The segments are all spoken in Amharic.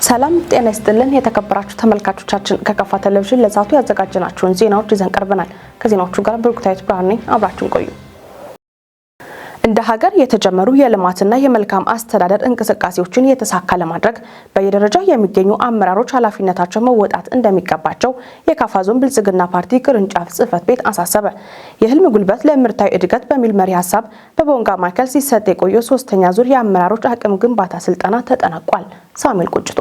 ሰላም ጤና ይስጥልን የተከበራችሁ ተመልካቾቻችን፣ ከከፋ ቴሌቪዥን ለሰዓቱ ያዘጋጀናቸውን ዜናዎች ይዘን ቀርበናል። ከዜናዎቹ ጋር ብሩክታዊት ብርሃኔ፣ አብራችሁን ቆዩ። እንደ ሀገር የተጀመሩ የልማትና የመልካም አስተዳደር እንቅስቃሴዎችን የተሳካ ለማድረግ በየደረጃው የሚገኙ አመራሮች ኃላፊነታቸው መወጣት እንደሚገባቸው የካፋ ዞን ብልጽግና ፓርቲ ቅርንጫፍ ጽህፈት ቤት አሳሰበ። የህልም ጉልበት ለእምርታዊ እድገት በሚል መሪ ሀሳብ በቦንጋ ማዕከል ሲሰጥ የቆየው ሶስተኛ ዙር የአመራሮች አቅም ግንባታ ስልጠና ተጠናቋል። ሳሙኤል ቁጭቶ።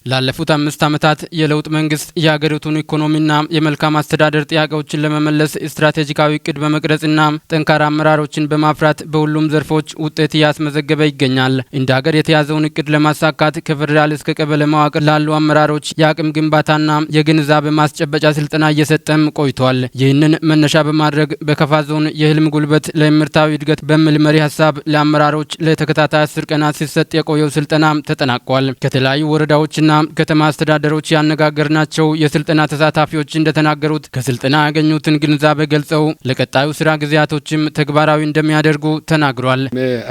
ላለፉት 5 ዓመታት የለውጥ መንግስት የሀገሪቱን ኢኮኖሚና የመልካም አስተዳደር ጥያቄዎችን ለመመለስ ስትራቴጂካዊ እቅድ በመቅረጽና ጠንካራ አመራሮችን በማፍራት በሁሉም ዘርፎች ውጤት እያስመዘገበ ይገኛል። እንደ ሀገር የተያዘውን እቅድ ለማሳካት ከፌዴራል እስከ ቀበሌ መዋቅር ላሉ አመራሮች የአቅም ግንባታና የግንዛቤ ማስጨበጫ ስልጠና እየሰጠም ቆይቷል። ይህንን መነሻ በማድረግ በከፋ ዞን የህልም ጉልበት ለእምርታዊ እድገት በሚል መሪ ሀሳብ ለአመራሮች ለተከታታይ 10 ቀናት ሲሰጥ የቆየው ስልጠና ተጠናቋል። ከተለያዩ ወረዳዎችና ከተማ አስተዳደሮች ያነጋገርናቸው የስልጠና ተሳታፊዎች እንደተናገሩት ከስልጠና ያገኙትን ግንዛቤ ገልጸው ለቀጣዩ ስራ ጊዜያቶችም ተግባራዊ እንደሚያደርጉ ተናግሯል።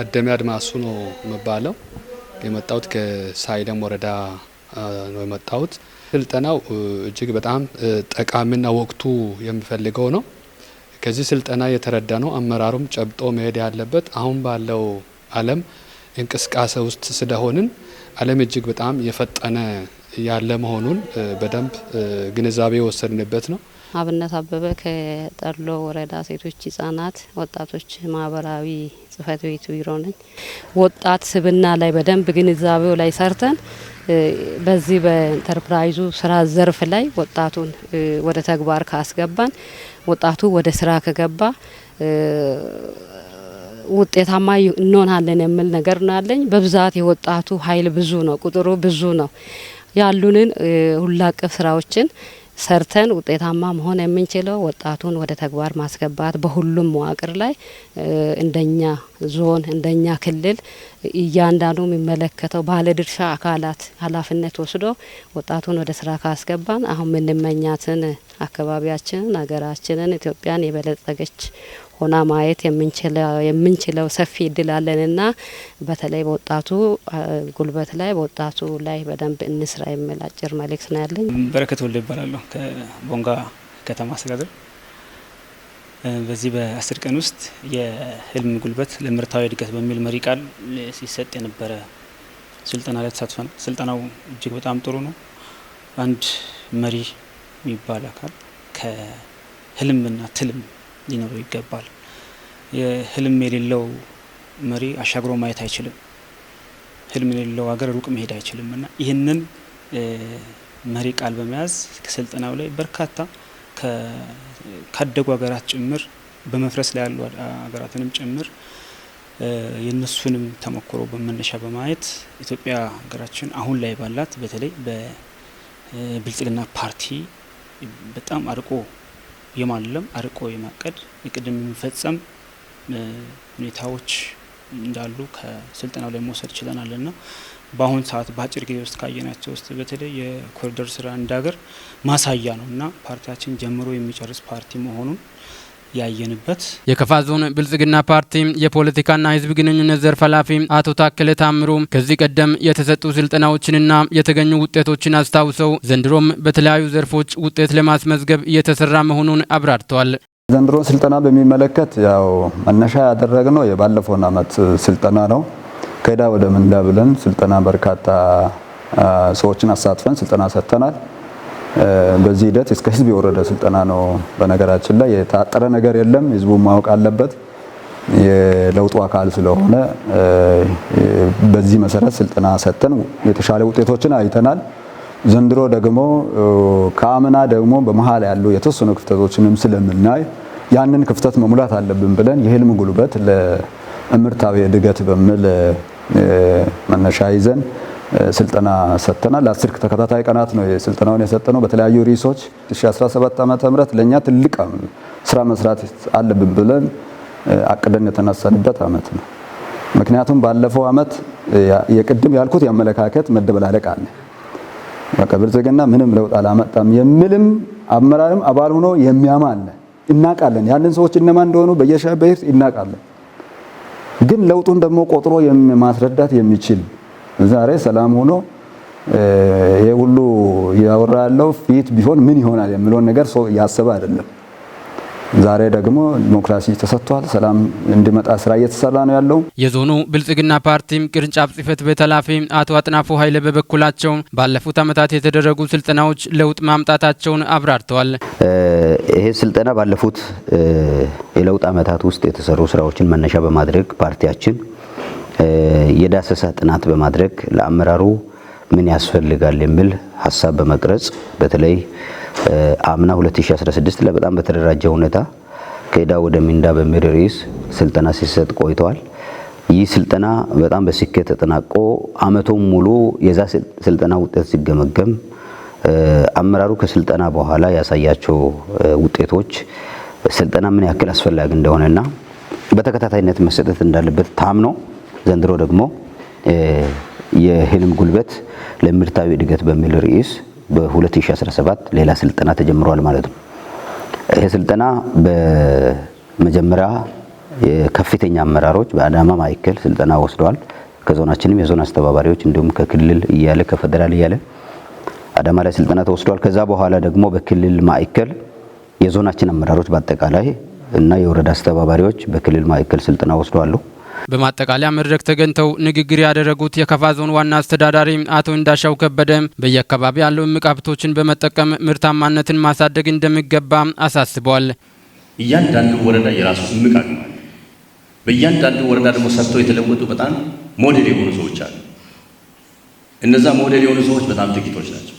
አደሜ አድማሱ ነው የምባለው። የመጣሁት ከሳይደም ወረዳ ነው የመጣሁት። ስልጠናው እጅግ በጣም ጠቃሚና ወቅቱ የሚፈልገው ነው። ከዚህ ስልጠና የተረዳ ነው አመራሩም ጨብጦ መሄድ ያለበት አሁን ባለው ዓለም እንቅስቃሴ ውስጥ ስለሆንን ዓለም እጅግ በጣም የፈጠነ ያለ መሆኑን በደንብ ግንዛቤ የወሰድንበት ነው። አብነት አበበ ከጠሎ ወረዳ ሴቶች፣ ህጻናት፣ ወጣቶች ማህበራዊ ጽህፈት ቤት ቢሮ ነኝ። ወጣት ስብና ላይ በደንብ ግንዛቤው ላይ ሰርተን በዚህ በኢንተርፕራይዙ ስራ ዘርፍ ላይ ወጣቱን ወደ ተግባር ካስገባን፣ ወጣቱ ወደ ስራ ከገባ ውጤታማ እንሆናለን የሚል ነገር ነው ያለኝ። በብዛት የወጣቱ ኃይል ብዙ ነው፣ ቁጥሩ ብዙ ነው። ያሉንን ሁሉ አቀፍ ስራዎችን ሰርተን ውጤታማ መሆን የምንችለው ወጣቱን ወደ ተግባር ማስገባት በሁሉም መዋቅር ላይ እንደኛ ዞን እንደኛ ክልል እያንዳንዱ የሚመለከተው ባለድርሻ አካላት ኃላፊነት ወስዶ ወጣቱን ወደ ስራ ካስገባን አሁን የምንመኛትን አካባቢያችንን፣ ሀገራችንን ኢትዮጵያን የበለጸገች ሆና ማየት የምንችለው ሰፊ እድል አለንና በተለይ በወጣቱ ጉልበት ላይ፣ በወጣቱ ላይ በደንብ እንስራ የሚል አጭር መልእክት ነው ያለኝ። በረከት ወልደ ይባላለሁ፣ ከቦንጋ ከተማ አስተዳደር። በዚህ በ10 ቀን ውስጥ የህልም ጉልበት ለምርታዊ እድገት በሚል መሪ ቃል ሲሰጥ የነበረ ስልጠና ላይ ተሳትፈናል። ስልጠናው እጅግ በጣም ጥሩ ነው። አንድ መሪ የሚባል አካል ከህልምና ትልም ሊኖረው ይገባል። የህልም የሌለው መሪ አሻግሮ ማየት አይችልም። ህልም የሌለው ሀገር ሩቅ መሄድ አይችልም እና ይህንን መሪ ቃል በመያዝ ከስልጠናው ላይ በርካታ ካደጉ ሀገራት ጭምር፣ በመፍረስ ላይ ያሉ ሀገራትንም ጭምር የእነሱንም ተሞክሮ በመነሻ በማየት ኢትዮጵያ ሀገራችን አሁን ላይ ባላት በተለይ በብልጽግና ፓርቲ በጣም አርቆ የማለም፣ አርቆ የማቀድ፣ እቅድ የሚፈጸም ሁኔታዎች እንዳሉ ከስልጠናው ላይ መውሰድ ችለናል እና በአሁን ሰዓት በአጭር ጊዜ ውስጥ ካየናቸው ውስጥ በተለይ የኮሪደር ስራ እንደ ሀገር ማሳያ ነው እና ፓርቲያችን ጀምሮ የሚጨርስ ፓርቲ መሆኑን ያየንበት። የከፋ ዞን ብልጽግና ፓርቲ የፖለቲካና ሕዝብ ግንኙነት ዘርፍ ኃላፊ አቶ ታከለ ታምሩ ከዚህ ቀደም የተሰጡ ስልጠናዎችንና የተገኙ ውጤቶችን አስታውሰው ዘንድሮም በተለያዩ ዘርፎች ውጤት ለማስመዝገብ እየተሰራ መሆኑን አብራርተዋል። ዘንድሮ ስልጠና በሚመለከት ያው መነሻ ያደረግነው የባለፈውን አመት ስልጠና ነው። ከዕዳ ወደ ምንዳ ብለን ስልጠና በርካታ ሰዎችን አሳትፈን ስልጠና ሰጥተናል። በዚህ ሂደት እስከ ህዝብ የወረደ ስልጠና ነው። በነገራችን ላይ የታጠረ ነገር የለም። ህዝቡ ማወቅ አለበት የለውጡ አካል ስለሆነ በዚህ መሰረት ስልጠና ሰጥተን የተሻለ ውጤቶችን አይተናል። ዘንድሮ ደግሞ ከአምና ደግሞ በመሃል ያሉ የተወሰኑ ክፍተቶችንም ስለምናይ ያንን ክፍተት መሙላት አለብን ብለን የህልም ጉልበት ለእምርታዊ እድገት በሚል መነሻ ይዘን ስልጠና ሰጥተናል። ለ10 ተከታታይ ቀናት ነው ስልጠናውን የሰጠነው በተለያዩ ርዕሶች። 2017 ዓመተ ምህረት ለኛ ትልቅ ስራ መስራት አለብን ብለን አቅደን የተነሳንበት አመት ነው። ምክንያቱም ባለፈው አመት የቅድም ያልኩት የአመለካከት መደበላለቅ አለ። በቃ ብልጽግና ምንም ለውጥ አላመጣም የሚልም አመራርም አባል ሆኖ የሚያማ አለ። እናውቃለን። ያንን ሰዎች እነማን እንደሆኑ በየሻይ እናውቃለን። ግን ለውጡን ደግሞ ቆጥሮ ማስረዳት የሚችል፣ ዛሬ ሰላም ሆኖ ይሄ ሁሉ እያወራ ያለው ፊት ቢሆን ምን ይሆናል የሚለውን ነገር ሰው እያሰበ አይደለም። ዛሬ ደግሞ ዲሞክራሲ ተሰጥቷል። ሰላም እንዲመጣ ስራ እየተሰራ ነው ያለው። የዞኑ ብልጽግና ፓርቲ ቅርንጫፍ ጽሕፈት ቤት ኃላፊ አቶ አጥናፉ ኃይለ በበኩላቸው ባለፉት ዓመታት የተደረጉ ስልጠናዎች ለውጥ ማምጣታቸውን አብራርተዋል። ይሄ ስልጠና ባለፉት የለውጥ ዓመታት ውስጥ የተሰሩ ስራዎችን መነሻ በማድረግ ፓርቲያችን የዳሰሳ ጥናት በማድረግ ለአመራሩ ምን ያስፈልጋል የሚል ሀሳብ በመቅረጽ በተለይ አምና 2016 ላይ በጣም በተደራጀ ሁኔታ ከዕዳ ወደ ምንዳ በሚል ርዕስ ስልጠና ሲሰጥ ቆይተዋል። ይህ ስልጠና በጣም በስኬት ተጠናቆ አመቱን ሙሉ የዛ ስልጠና ውጤት ሲገመገም አመራሩ ከስልጠና በኋላ ያሳያቸው ውጤቶች ስልጠና ምን ያክል አስፈላጊ እንደሆነና በተከታታይነት መሰጠት እንዳለበት ታምኖ ዘንድሮ ደግሞ የህልም ጉልበት ለምርታዊ እድገት በሚል ርዕስ በ2017 ሌላ ስልጠና ተጀምሯል ማለት ነው። ይሄ ስልጠና በመጀመሪያ የከፍተኛ አመራሮች በአዳማ ማዕከል ስልጠና ወስደዋል። ከዞናችንም የዞን አስተባባሪዎች እንዲሁም ከክልል እያለ ከፌደራል እያለ አዳማ ላይ ስልጠና ተወስዷል። ከዛ በኋላ ደግሞ በክልል ማዕከል የዞናችን አመራሮች በአጠቃላይ እና የወረዳ አስተባባሪዎች በክልል ማዕከል ስልጠና ወስደዋል። በማጠቃለያ መድረክ ተገኝተው ንግግር ያደረጉት የከፋ ዞን ዋና አስተዳዳሪ አቶ እንዳሻው ከበደ በየአካባቢ ያለው እምቅ ሀብቶችን በመጠቀም ምርታማነትን ማሳደግ እንደሚገባ አሳስበዋል። እያንዳንዱ ወረዳ የራሱ እምቅ አቅም አለ። በእያንዳንዱ ወረዳ ደግሞ ሰርተው የተለወጡ በጣም ሞዴል የሆኑ ሰዎች አሉ። እነዛ ሞዴል የሆኑ ሰዎች በጣም ጥቂቶች ናቸው።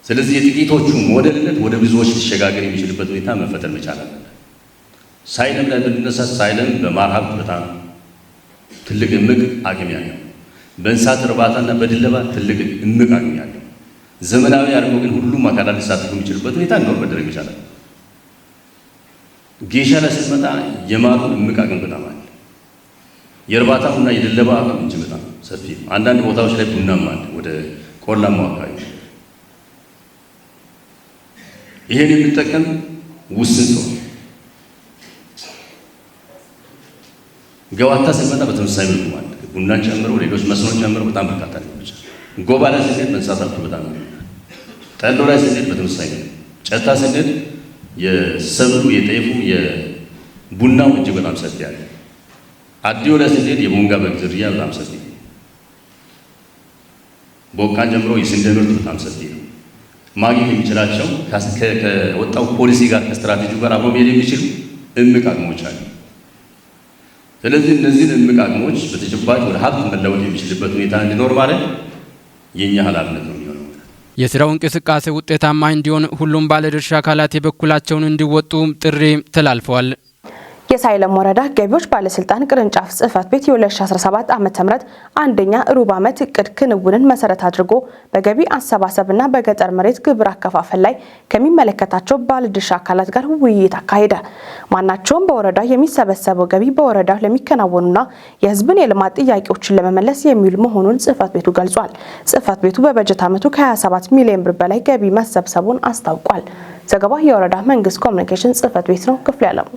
ስለዚህ የጥቂቶቹ ሞዴልነት ወደ ብዙዎች ሊሸጋገር የሚችልበት ሁኔታ መፈጠር መቻል አለበት። ሳይለም ላይ ብንነሳ ሳይለም በማር ሀብት በጣም ትልቅ እምቅ አቅም ያለው፣ በእንስሳት እርባታና በድለባ ትልቅ እምቅ አቅም ያለው፣ ዘመናዊ አድርጎ ግን ሁሉም አካላት ሊሳተፉ የሚችሉበት ሁኔታ እንዲኖር መደረግ ይቻላል። ጌሻ ላይ ስትመጣ የማሩ እምቅ አቅም በጣም አለ። የእርባታውና የድለባ አቅም እጅግ በጣም ሰፊ ነው። አንዳንድ ቦታዎች ላይ ቡናም አለ፣ ወደ ቆላማው አካባቢ። ይሄን የሚጠቀም ውስን ሰው። ገዋታ ስንመጣ በተመሳሳይ መልኩ ማለት ቡናን ጨምሮ ሌሎች መስኖን ጨምሮ በጣም በርካታ ነገሮች። ጎባ ላይ ስንሄድ በእንስሳት ሀብቱ በጣም፣ ጠሎ ላይ ስንሄድ በተመሳሳይ መልኩ፣ ጨታ ስንሄድ የሰብሉ የጤፉ የቡናው እጅግ በጣም ሰፊ አለ። አዲዮ ላይ ስንሄድ የቦንጋ በግ ዝርያ በጣም ሰፊ ነው። ቦቃን ጨምሮ የስንዴ ምርት በጣም ሰፊ ነው። ማግኘት የሚችላቸው ከወጣው ፖሊሲ ጋር ከስትራቴጂው ጋር አብሮ መሄድ የሚችሉ እምቅ አቅሞች አሉ። ስለዚህ እነዚህን እምቅ አቅሞች በተጨባጭ ወደ ሀብት መለወጥ የሚችልበት ሁኔታ እንዲኖር ማለት የኛ ኃላፊነት ነው የሚሆነው። የስራው እንቅስቃሴ ውጤታማ እንዲሆን ሁሉም ባለድርሻ አካላት የበኩላቸውን እንዲወጡ ጥሪ ተላልፈዋል። የሳይለም ወረዳ ገቢዎች ባለስልጣን ቅርንጫፍ ጽሕፈት ቤት የ2017 ዓ.ም አንደኛ ሩብ ዓመት እቅድ ክንውንን መሰረት አድርጎ በገቢ አሰባሰብና በገጠር መሬት ግብር አከፋፈል ላይ ከሚመለከታቸው ባለድርሻ አካላት ጋር ውይይት አካሄደ። ማናቸውም በወረዳ የሚሰበሰበው ገቢ በወረዳው ለሚከናወኑና የሕዝብን የልማት ጥያቄዎችን ለመመለስ የሚውል መሆኑን ጽሕፈት ቤቱ ገልጿል። ጽሕፈት ቤቱ በበጀት ዓመቱ ከ27 ሚሊዮን ብር በላይ ገቢ መሰብሰቡን አስታውቋል። ዘገባ የወረዳ መንግስት ኮሚኒኬሽን ጽሕፈት ቤት ነው። ክፍሌ አለሙ።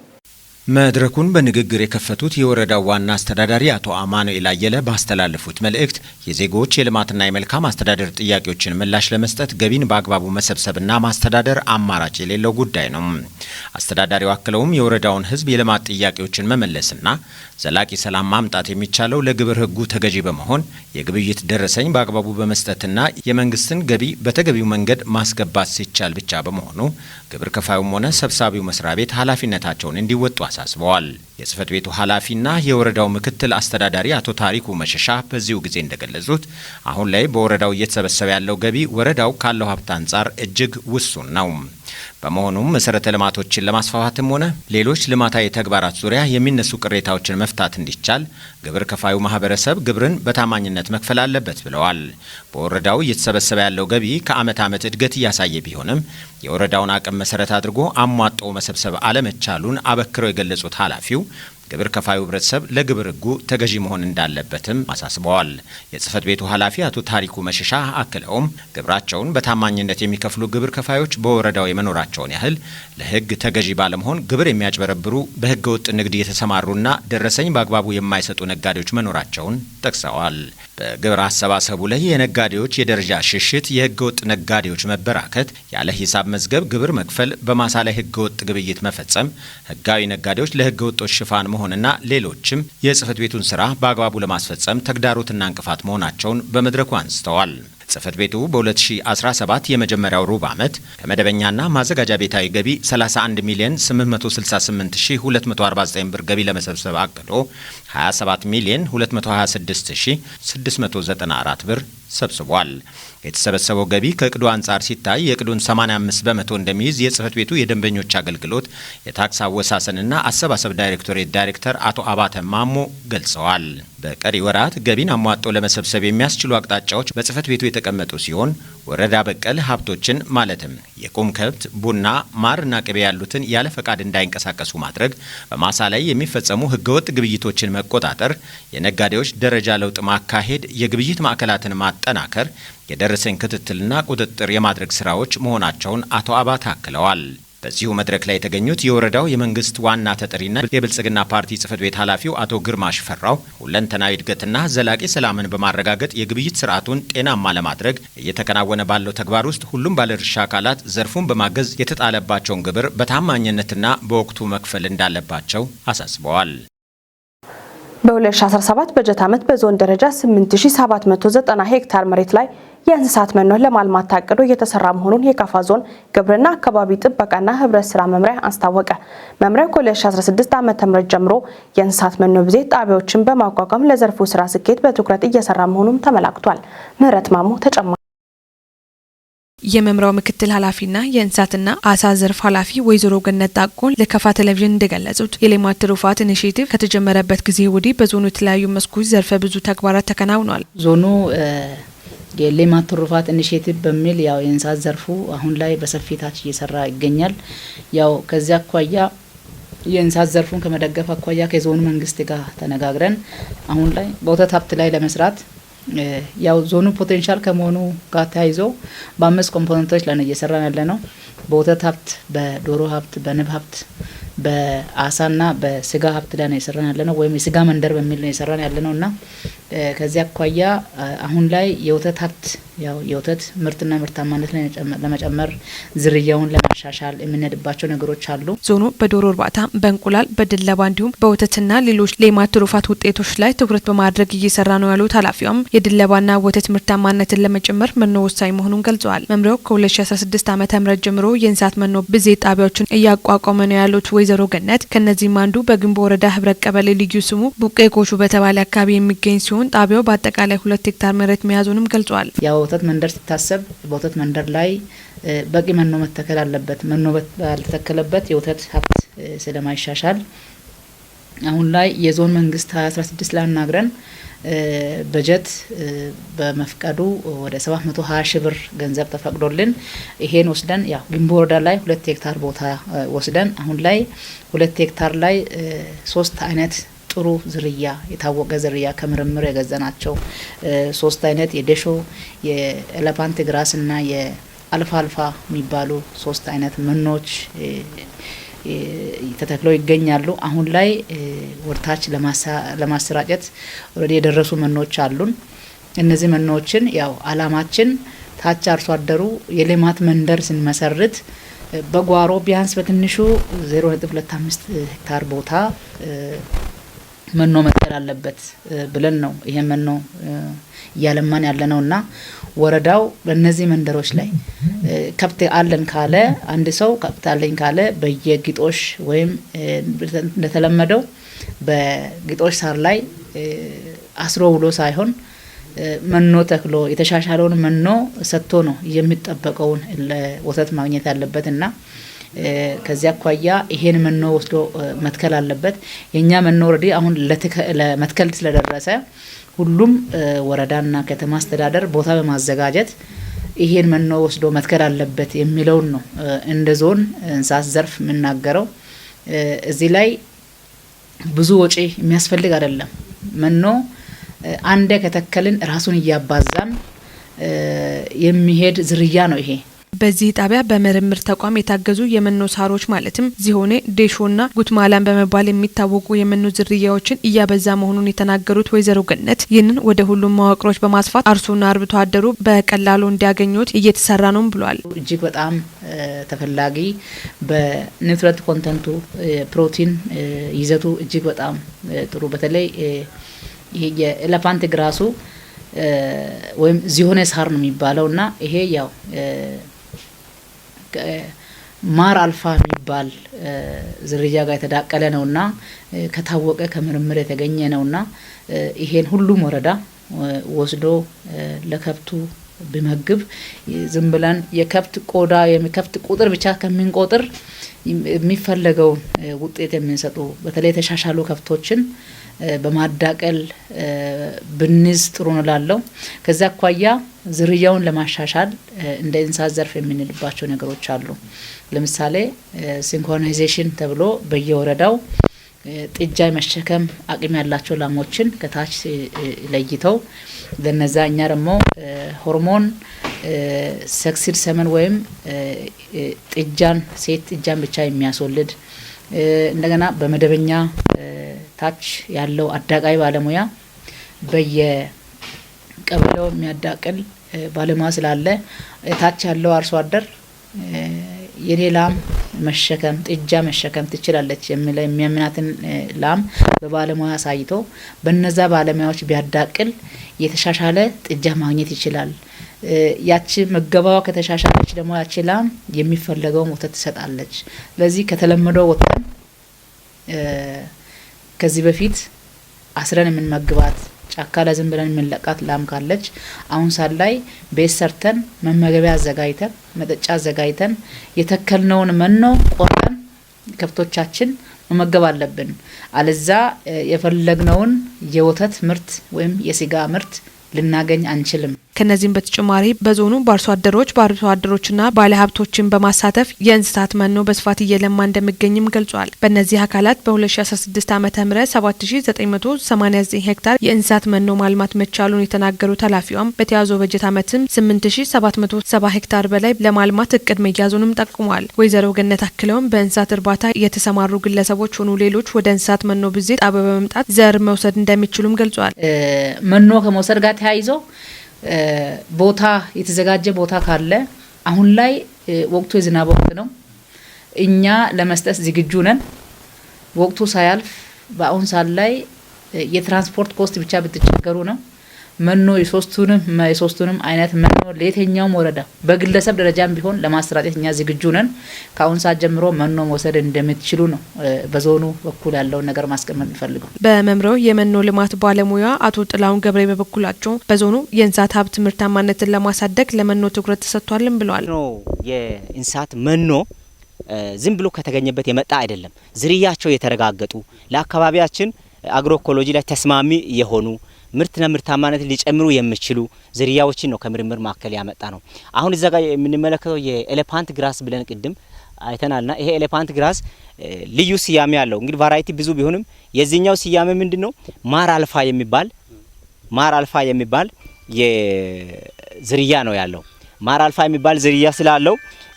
መድረኩን በንግግር የከፈቱት የወረዳው ዋና አስተዳዳሪ አቶ አማኑኤል አየለ ባስተላለፉት መልእክት የዜጎች የልማትና የመልካም አስተዳደር ጥያቄዎችን ምላሽ ለመስጠት ገቢን በአግባቡ መሰብሰብና ማስተዳደር አማራጭ የሌለው ጉዳይ ነው። አስተዳዳሪው አክለውም የወረዳውን ሕዝብ የልማት ጥያቄዎችን መመለስና ዘላቂ ሰላም ማምጣት የሚቻለው ለግብር ሕጉ ተገዢ በመሆን የግብይት ደረሰኝ በአግባቡ በመስጠትና የመንግስትን ገቢ በተገቢው መንገድ ማስገባት ሲቻል ብቻ በመሆኑ ግብር ከፋዩም ሆነ ሰብሳቢው መስሪያ ቤት ኃላፊነታቸውን እንዲወጡ አሳስበዋል። የጽህፈት ቤቱ ኃላፊና የወረዳው ምክትል አስተዳዳሪ አቶ ታሪኩ መሸሻ በዚሁ ጊዜ እንደገለጹት አሁን ላይ በወረዳው እየተሰበሰበ ያለው ገቢ ወረዳው ካለው ሀብት አንጻር እጅግ ውሱን ነው። በመሆኑም መሰረተ ልማቶችን ለማስፋፋትም ሆነ ሌሎች ልማታዊ ተግባራት ዙሪያ የሚነሱ ቅሬታዎችን መፍታት እንዲቻል ግብር ከፋዩ ማህበረሰብ ግብርን በታማኝነት መክፈል አለበት ብለዋል። በወረዳው እየተሰበሰበ ያለው ገቢ ከዓመት ዓመት እድገት እያሳየ ቢሆንም የወረዳውን አቅም መሰረት አድርጎ አሟጦ መሰብሰብ አለመቻሉን አበክረው የገለጹት ኃላፊው ግብር ከፋዩ ህብረተሰብ ለግብር ህጉ ተገዢ መሆን እንዳለበትም አሳስበዋል። የጽህፈት ቤቱ ኃላፊ አቶ ታሪኩ መሸሻ አክለውም ግብራቸውን በታማኝነት የሚከፍሉ ግብር ከፋዮች በወረዳው የመኖራቸውን ያህል ለህግ ተገዢ ባለመሆን ግብር የሚያጭበረብሩ፣ በህገ ወጥ ንግድ የተሰማሩና ደረሰኝ በአግባቡ የማይሰጡ ነጋዴዎች መኖራቸውን ጠቅሰዋል። በግብር አሰባሰቡ ላይ የነጋዴዎች የደረጃ ሽሽት፣ የህገ ወጥ ነጋዴዎች መበራከት፣ ያለ ሂሳብ መዝገብ ግብር መክፈል፣ በማሳ ላይ ህገ ወጥ ግብይት መፈጸም፣ ህጋዊ ነጋዴዎች ለህገ ወጦች ሽፋን መሆንና ሌሎችም የጽህፈት ቤቱን ስራ በአግባቡ ለማስፈጸም ተግዳሮትና እንቅፋት መሆናቸውን በመድረኩ አንስተዋል። ጽህፈት ቤቱ በ2017 የመጀመሪያው ሩብ ዓመት ከመደበኛና ማዘጋጃ ቤታዊ ገቢ 31 ሚሊዮን 868249 ብር ገቢ ለመሰብሰብ አቅዶ 27 ሚሊዮን 226694 ብር ሰብስቧል። የተሰበሰበው ገቢ ከእቅዱ አንጻር ሲታይ የእቅዱን 85% እንደሚይዝ የጽህፈት ቤቱ የደንበኞች አገልግሎት የታክስ አወሳሰንና አሰባሰብ ዳይሬክቶሬት ዳይሬክተር አቶ አባተ ማሞ ገልጸዋል። በቀሪ ወራት ገቢን አሟጦ ለመሰብሰብ የሚያስችሉ አቅጣጫዎች በጽህፈት ቤቱ የተቀመጡ ሲሆን ወረዳ በቀል ሀብቶችን ማለትም የቁም ከብት፣ ቡና፣ ማርና ቅቤ ያሉትን ያለ ፈቃድ እንዳይንቀሳቀሱ ማድረግ፣ በማሳ ላይ የሚፈጸሙ ህገወጥ ግብይቶችን መቆጣጠር፣ የነጋዴዎች ደረጃ ለውጥ ማካሄድ፣ የግብይት ማዕከላትን ማጠናከር፣ የደረሰኝ ክትትልና ቁጥጥር የማድረግ ስራዎች መሆናቸውን አቶ አባተ አክለዋል። በዚሁ መድረክ ላይ የተገኙት የወረዳው የመንግስት ዋና ተጠሪና የብልጽግና ፓርቲ ጽህፈት ቤት ኃላፊው አቶ ግርማ ሽፈራው ሁለንተናዊ እድገትና ዘላቂ ሰላምን በማረጋገጥ የግብይት ስርዓቱን ጤናማ ለማድረግ እየተከናወነ ባለው ተግባር ውስጥ ሁሉም ባለድርሻ አካላት ዘርፉን በማገዝ የተጣለባቸውን ግብር በታማኝነትና በወቅቱ መክፈል እንዳለባቸው አሳስበዋል። በ2017 በጀት ዓመት በዞን ደረጃ 8790 ሄክታር መሬት ላይ የእንስሳት መኖ ለማልማት ታቅዶ እየተሰራ መሆኑን የካፋ ዞን ግብርና አካባቢ ጥበቃና ህብረት ስራ መምሪያ አስታወቀ። መምሪያው ከ2016 ዓ.ም ጀምሮ የእንስሳት መኖ ብዜት ጣቢያዎችን በማቋቋም ለዘርፉ ስራ ስኬት በትኩረት እየሰራ መሆኑም ተመላክቷል። ምህረት ማሞ ተጨማሪ የመምሪያው ምክትል ኃላፊና የእንስሳትና አሳ ዘርፍ ኃላፊ ወይዘሮ ገነት ጣቆ ለከፋ ቴሌቪዥን እንደገለጹት የሌማት ትሩፋት ኢኒሼቲቭ ከተጀመረበት ጊዜ ወዲህ በዞኑ የተለያዩ መስኮች ዘርፈ ብዙ ተግባራት ተከናውኗል። ዞኑ የሌማት ትሩፋት ኢኒሼቲቭ በሚል ያው የእንስሳት ዘርፉ አሁን ላይ በሰፊ ታች እየሰራ ይገኛል። ያው ከዚያ አኳያ የእንስሳት ዘርፉን ከመደገፍ አኳያ ከዞኑ መንግስት ጋር ተነጋግረን አሁን ላይ በወተት ሀብት ላይ ለመስራት ያው ዞኑ potential ከመሆኑ ጋር ተያይዞ በአምስት component ኦች ላይ ነው እየሰራን ያለ ነው። በወተት ሀብት፣ በዶሮ ሀብት፣ በንብ ሀብት፣ በአሳና በስጋ ሀብት ላይ ነው እየሰራን ያለ ነው፣ ወይም የስጋ መንደር በሚል ነው እየሰራን ያለ ነው። እና ከዚያ አኳያ አሁን ላይ የወተት ሀብት ያው የወተት ምርትና ምርታማነት ለመጨመር፣ ዝርያውን ለማሻሻል የምንሄድባቸው ነገሮች አሉ። ዞኑ በዶሮ እርባታ፣ በእንቁላል፣ በድለባ እንዲሁም በወተትና ሌሎች ሌማት ትሩፋት ውጤቶች ላይ ትኩረት በማድረግ እየሰራ ነው ያሉት ኃላፊዋም የድለባና ወተት ምርታማነትን ለመጨመር መኖ ወሳኝ መሆኑን ገልጸዋል። መምሪያው ከ2016 ዓ.ም ጀምሮ የእንስሳት መኖ ብዜት ጣቢያዎችን እያቋቋመ ነው ያሉት ወይዘሮ ገነት ከእነዚህም አንዱ በግንቦ ወረዳ ህብረት ቀበሌ ልዩ ስሙ ቡቄ ኮሹ በተባለ አካባቢ የሚገኝ ሲሆን ጣቢያው በአጠቃላይ 2 ሄክታር መሬት መያዙንም ገልጿል። ያው ወተት መንደር ሲታሰብ በወተት መንደር ላይ በቂ መኖ መተከል አለበት። መኖ ባልተተከለበት የወተት ሀብት ስለማይሻሻል አሁን ላይ የዞን መንግስት 2016 ላይ አናግረን በጀት በመፍቀዱ ወደ 720 ሺ ብር ገንዘብ ተፈቅዶልን ይሄን ወስደን ያው ግንቦ ወረዳ ላይ 2 ሄክታር ቦታ ወስደን አሁን ላይ 2 ሄክታር ላይ ሶስት አይነት ጥሩ ዝርያ፣ የታወቀ ዝርያ፣ ከምርምር የገዛናቸው ሶስት አይነት የደሾ፣ የ elephant grass እና የ alfalfa የሚባሉ ሶስት አይነት መኖች ተተክለው ይገኛሉ። አሁን ላይ ወደታች ለማሰራጨት already የደረሱ መኖች አሉን። እነዚህ መኖችን ያው አላማችን ታች አርሶ አደሩ የሌማት መንደር ስንመሰርት በጓሮ ቢያንስ በትንሹ 0.25 ሄክታር ቦታ መኖ መትከል አለበት ብለን ነው ይሄ መኖ እያለማን ያለ ነው። እና ወረዳው በእነዚህ መንደሮች ላይ ከብት አለን ካለ፣ አንድ ሰው ከብት አለኝ ካለ፣ በየግጦሽ ወይም እንደተለመደው በግጦሽ ሳር ላይ አስሮ ውሎ ሳይሆን መኖ ተክሎ የተሻሻለውን መኖ ሰጥቶ ነው የሚጠበቀውን ወተት ማግኘት ያለበት። እና ከዚያ አኳያ ይሄን መኖ ወስዶ መትከል አለበት። የእኛ መኖ already አሁን ለመትከል ስለደረሰ ሁሉም ወረዳና ከተማ አስተዳደር ቦታ በማዘጋጀት ይሄን መኖ ወስዶ መትከል አለበት የሚለውን ነው እንደ ዞን እንስሳት ዘርፍ የምናገረው። እዚህ ላይ ብዙ ወጪ የሚያስፈልግ አይደለም። መኖ አንዴ ከተከልን ራሱን እያባዛን የሚሄድ ዝርያ ነው ይሄ። በዚህ ጣቢያ በምርምር ተቋም የታገዙ የመኖ ሳሮች ማለትም ዚሆኔ፣ ዴሾና ጉትማላን በመባል የሚታወቁ የመኖ ዝርያዎችን እያበዛ መሆኑን የተናገሩት ወይዘሮ ገነት ይህንን ወደ ሁሉም መዋቅሮች በማስፋት አርሶና አርብቶ አደሩ በቀላሉ እንዲያገኙት እየተሰራ ነው ብሏል። እጅግ በጣም ተፈላጊ፣ በ nutrient content ኡ፣ ፕሮቲን ይዘቱ እጅግ በጣም ጥሩ፣ በተለይ ይሄ የ elephant grass ኡ ወይም ዚሆኔ ሳር ነው የሚባለው እና ይሄ ያው ማር አልፋ የሚባል ዝርያ ጋር የተዳቀለ ነውና፣ ከታወቀ ከምርምር የተገኘ ነውና፣ ይሄን ሁሉም ወረዳ ወስዶ ለከብቱ ቢመግብ፣ ዝም ብለን የከብት ቆዳ የከብት ቁጥር ብቻ ከምንቆጥር የሚፈለገውን ውጤት የሚሰጡ፣ በተለይ የተሻሻሉ ከብቶችን በማዳቀል ብንይዝ ጥሩ ነው ላለው። ከዚያ አኳያ ዝርያውን ለማሻሻል እንደ እንስሳት ዘርፍ የምንልባቸው ነገሮች አሉ። ለምሳሌ synchronization ተብሎ በየወረዳው ጥጃ የመሸከም አቅም ያላቸው ላሞችን ከታች ለይተው ለነዛ እኛ ደግሞ ሆርሞን sexed semen ወይም ጥጃን፣ ሴት ጥጃን ብቻ የሚያስወልድ፣ እንደገና በመደበኛ ታች ያለው አዳቃይ ባለሙያ፣ በየቀበሌው የሚያዳቅል ባለሙያ ስላለ፣ ታች ያለው አርሶ አደር የኔ ላም መሸከም፣ ጥጃ መሸከም ትችላለች የሚያምናትን ላም በባለሙያ አሳይቶ በነዛ ባለሙያዎች ቢያዳቅል የተሻሻለ ጥጃ ማግኘት ይችላል። ያቺ ምገባዋ ከተሻሻለች ደግሞ ያቺ ላም የሚፈለገውን ወተት ትሰጣለች። ስለዚህ ከተለመደው ወጥተን ከዚህ በፊት አስረን የምንመግባት፣ ጫካ ላይ ዝም ብለን የምንለቃት ላም ካለች፣ አሁን ሳል ላይ ቤት ሰርተን፣ መመገቢያ አዘጋጅተን፣ መጠጫ አዘጋጅተን፣ የተከልነውን መኖ ቆርጠን ከብቶቻችን መመገብ አለብን። አለዛ የፈለግነውን የወተት ምርት ወይም የስጋ ምርት ልናገኝ አንችልም። ከነዚህም በተጨማሪ በዞኑ በአርሶ አደሮች፣ በአርብቶ አደሮችና ባለሀብቶችን በማሳተፍ የእንስሳት መኖ በስፋት እየለማ እንደሚገኝም ገልጿል። በእነዚህ አካላት በ2016 ዓ.ም 7989 ሄክታር የእንስሳት መኖ ማልማት መቻሉን የተናገሩት ኃላፊዋም በተያዘው በጀት ዓመትም 8770 ሄክታር በላይ ለማልማት እቅድ መያዙንም ጠቁሟል። ወይዘሮ ገነት አክለውም በእንስሳት እርባታ የተሰማሩ ግለሰቦች ሆኑ ሌሎች ወደ እንስሳት መኖ ብዜት ጣቢያ በመምጣት ዘር መውሰድ እንደሚችሉም ገልጿል። መኖ ከመውሰድ ጋር ተያይዞ ቦታ፣ የተዘጋጀ ቦታ ካለ፣ አሁን ላይ ወቅቱ የዝናብ ወቅት ነው። እኛ ለመስጠት ዝግጁ ነን። ወቅቱ ሳያልፍ በአሁን ሰዓት ላይ የትራንስፖርት cost ብቻ ብትቸገሩ ነው። መኖ የሶስቱንም አይነት መኖ ለየትኛውም ወረዳ በግለሰብ ደረጃም ቢሆን ለማሰራጨት እኛ ዝግጁ ነን። ከአሁን ሰዓት ጀምሮ መኖ መውሰድ እንደምትችሉ ነው በዞኑ በኩል ያለውን ነገር ማስቀመጥ የሚፈልገው። በመምሪያው የመኖ ልማት ባለሙያ አቶ ጥላሁን ገብሬ በበኩላቸው በዞኑ የእንስሳት ሀብት ምርታማነትን ለማሳደግ ለመኖ ትኩረት ተሰጥቷልም ብለዋል። የእንስሳት መኖ ዝም ብሎ ከተገኘበት የመጣ አይደለም። ዝርያቸው የተረጋገጡ፣ ለአካባቢያችን agroecology ላይ ተስማሚ የሆኑ፣ ምርትና ምርታማነትን ሊጨምሩ የሚችሉ ዝርያዎችን ነው ከምርምር ማዕከል ያመጣነው። አሁን እዛ ጋር የምንመለከተው የ elephant grass ብለን ቅድም አይተናልና ይሄ elephant grass ልዩ ስያሜ አለው። እንግዲህ variety ብዙ ቢሆንም የዚህኛው ስያሜ ምንድን ነው? ማር አልፋ የሚባል የዝርያ ነው ያለው። ማር አልፋ የሚባል ዝርያ ስላለው፣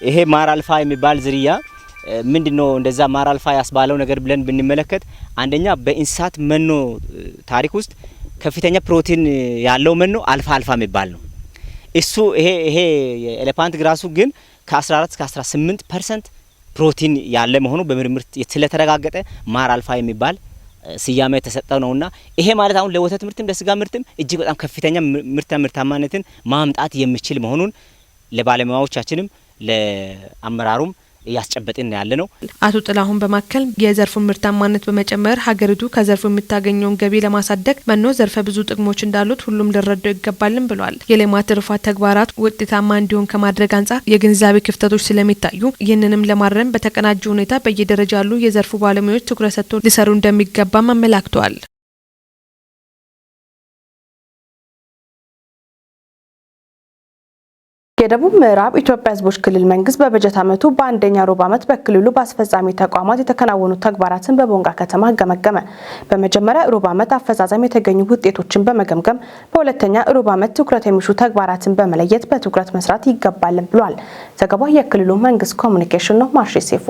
ይሄ ማር አልፋ የሚባል ዝርያ ምንድን ነው እንደዛ ማር አልፋ ያስባለው ነገር ብለን ብንመለከት፣ አንደኛ በእንስሳት መኖ ታሪክ ውስጥ ከፍተኛ ፕሮቲን ያለው መኖ አልፋ አልፋ የሚባል ነው። እሱ ይሄ የ elephant grass ኡ ግን ከ14 እስከ 18% ፕሮቲን ያለ መሆኑ በምርምር ስለተረጋገጠ ማር አልፋ የሚባል ስያሜ የተሰጠው ነውና፣ ይሄ ማለት አሁን ለወተት ምርትም ለስጋ ምርትም እጅግ በጣም ከፍተኛ ምርትና ምርታማነትን ማምጣት የሚችል መሆኑን ለባለሙያዎቻችንም ለአመራሩም እያስጨበጥን ያለ ነው። አቶ ጥላሁን በማከል የዘርፉን ምርታማነት በመጨመር ሀገሪቱ ከዘርፉ የምታገኘውን ገቢ ለማሳደግ መኖ ዘርፈ ብዙ ጥቅሞች እንዳሉት ሁሉም ሊረዳው ይገባልም ብለዋል። የሌማት ትሩፋት ተግባራት ውጤታማ እንዲሆን ከማድረግ አንጻር የግንዛቤ ክፍተቶች ስለሚታዩ ይህንንም ለማረም በተቀናጀ ሁኔታ በየደረጃ ያሉ የዘርፉ ባለሙያዎች ትኩረት ሰጥተው ሊሰሩ እንደሚገባም አመላክተዋል። የደቡብ ምዕራብ ኢትዮጵያ ሕዝቦች ክልል መንግስት በበጀት ዓመቱ በአንደኛ ሩብ ዓመት በክልሉ በአስፈጻሚ ተቋማት የተከናወኑ ተግባራትን በቦንጋ ከተማ ገመገመ። በመጀመሪያ ሩብ ዓመት አፈጻጸም የተገኙ ውጤቶችን በመገምገም በሁለተኛ ሩብ ዓመት ትኩረት የሚሹ ተግባራትን በመለየት በትኩረት መስራት ይገባል ብሏል። ዘገባው የክልሉ መንግስት ኮሚኒኬሽን ነው። ማርሼ ሴፉ።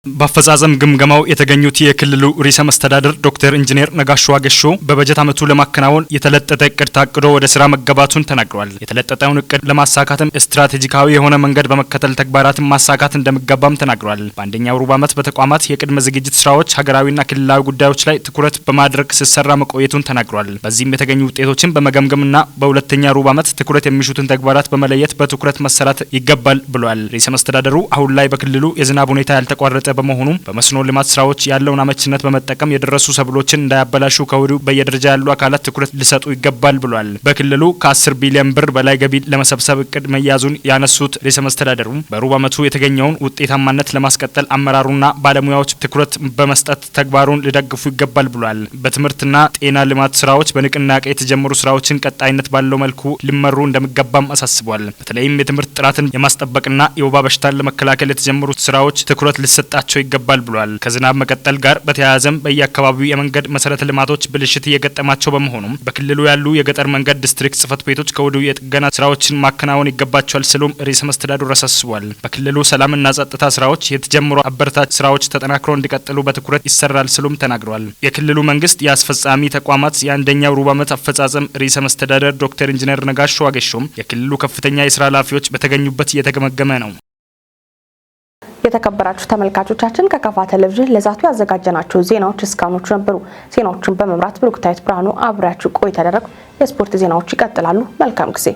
በአፈጻጸም ግምገማው የተገኙት የክልሉ ርዕሰ መስተዳድር ዶክተር ኢንጂነር ነጋሽ ዋጌሾ በበጀት ዓመቱ ለማከናወን የተለጠጠ እቅድ ታቅዶ ወደ ስራ መገባቱን ተናግረዋል። የተለጠጠውን እቅድ ለማሳካትም ስትራቴጂካዊ የሆነ መንገድ በመከተል ተግባራትን ማሳካት እንደሚገባም ተናግረዋል። በአንደኛው ሩብ ዓመት በተቋማት የቅድመ ዝግጅት ስራዎች ሀገራዊና ክልላዊ ጉዳዮች ላይ ትኩረት በማድረግ ሲሰራ መቆየቱን ተናግረዋል። በዚህም የተገኙ ውጤቶችን በመገምገምና በሁለተኛ ሩብ ዓመት ትኩረት የሚሹትን ተግባራት በመለየት በትኩረት መሰራት ይገባል ብሏል። ርዕሰ መስተዳድሩ አሁን ላይ በክልሉ የዝናብ ሁኔታ ያልተቋረጠ በመሆኑ በመስኖ ልማት ስራዎች ያለውን አመችነት በመጠቀም የደረሱ ሰብሎችን እንዳያበላሹ ከወዲሁ በየደረጃ ያሉ አካላት ትኩረት ሊሰጡ ይገባል ብሏል። በክልሉ ከ10 ቢሊዮን ብር በላይ ገቢ ለመሰብሰብ እቅድ መያዙን ያነሱት ርዕሰ መስተዳድሩ በሩብ ዓመቱ የተገኘውን ውጤታማነት ለማስቀጠል አመራሩና ባለሙያዎች ትኩረት በመስጠት ተግባሩን ሊደግፉ ይገባል ብሏል። በትምህርትና ጤና ልማት ስራዎች በንቅናቄ የተጀመሩ ስራዎችን ቀጣይነት ባለው መልኩ ሊመሩ እንደሚገባም አሳስቧል። በተለይም የትምህርት ጥራትን የማስጠበቅና የወባ በሽታን ለመከላከል የተጀመሩ ስራዎች ትኩረት ሊሰጣቸው ይገባል ብሏል። ከዝናብ መቀጠል ጋር በተያያዘም በየአካባቢው የመንገድ መሰረተ ልማቶች ብልሽት እየገጠማቸው በመሆኑም በክልሉ ያሉ የገጠር መንገድ ዲስትሪክት ጽህፈት ቤቶች ከወዲሁ የጥገና ስራዎችን ማከናወን ይገባቸዋል ሲሉም ርዕሰ መስተዳድሩ አሳስቧል። በክልሉ ሰላምና ጸጥታ ስራዎች የተጀመሩ አበረታች ስራዎች ተጠናክረው እንዲቀጥሉ በትኩረት ይሰራል ሲሉም ተናግረዋል። የክልሉ መንግስት የአስፈጻሚ ተቋማት የአንደኛው ሩብ ዓመት አፈጻጸም ርዕሰ መስተዳደር ዶክተር ኢንጂነር ነጋሽ ዋጌሾም የክልሉ ከፍተኛ የስራ ኃላፊዎች በተገኙበት እየተገመገመ ነው። የተከበራችሁ ተመልካቾቻችን፣ ከካፋ ቴሌቪዥን ለዛቱ ያዘጋጀናቸው ዜናዎች እስካሁኖቹ ነበሩ። ዜናዎቹን በመምራት ብሩክታዊት ብርሃኑ አብሬያችሁ ቆይታ ያደረኩ። የስፖርት ዜናዎች ይቀጥላሉ። መልካም ጊዜ።